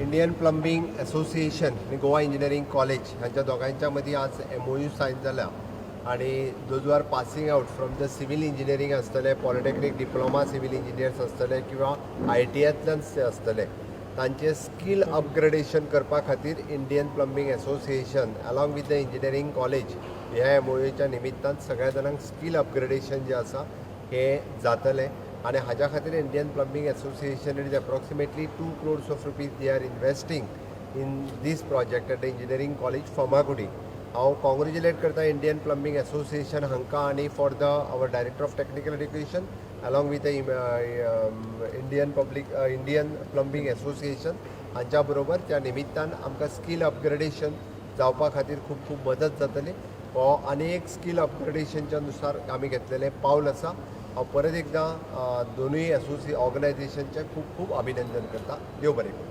Indian plumbing association आनी Goa engineering college हांच्या दोगांयच्या मदीं आज एमओयू सायन जाल्या आनी those are passing out from the civil engineering आसतले, पॉलिटेक्नीक डिप्लोमा सिवील इंजिनियर्स आसतले किंवा आयटीआयतल्यान ते आसतले, तांचे स्कील अपग्रेडेशन करपा खातीर Indian Plumbing Association along with the engineering college ह्या एमओयूच्या निमित्तान सगळ्या जाणांक स्कील अपग्रेडेशन जें आसा हें जातलें. आनी हाज्या खातीर Indian Plumbing Association, it is approximately 2 crores of rupees they are investing in this project at the engineering college, Farmagudi. हांव कॉंग्रेच्युलेट करता इंडियन प्लंबींग एसोसिएशन हांकां आनी for the our Director of Technical Education along with the Indian Plumbing Association हांच्या बरोबर त्या निमित्तान आमकां skill upgradation जावपा खातीर खूब खूब मदत जातली. हो आनी एक स्कील अपग्रेडेशनच्या नुसार आमी घेतलेलें पावल आसा. हांव परत एकदां दोनूय एसोसि ऑर्गनायझेशनचें खूब खूब अभिनंदन करता. देव बरें करूं.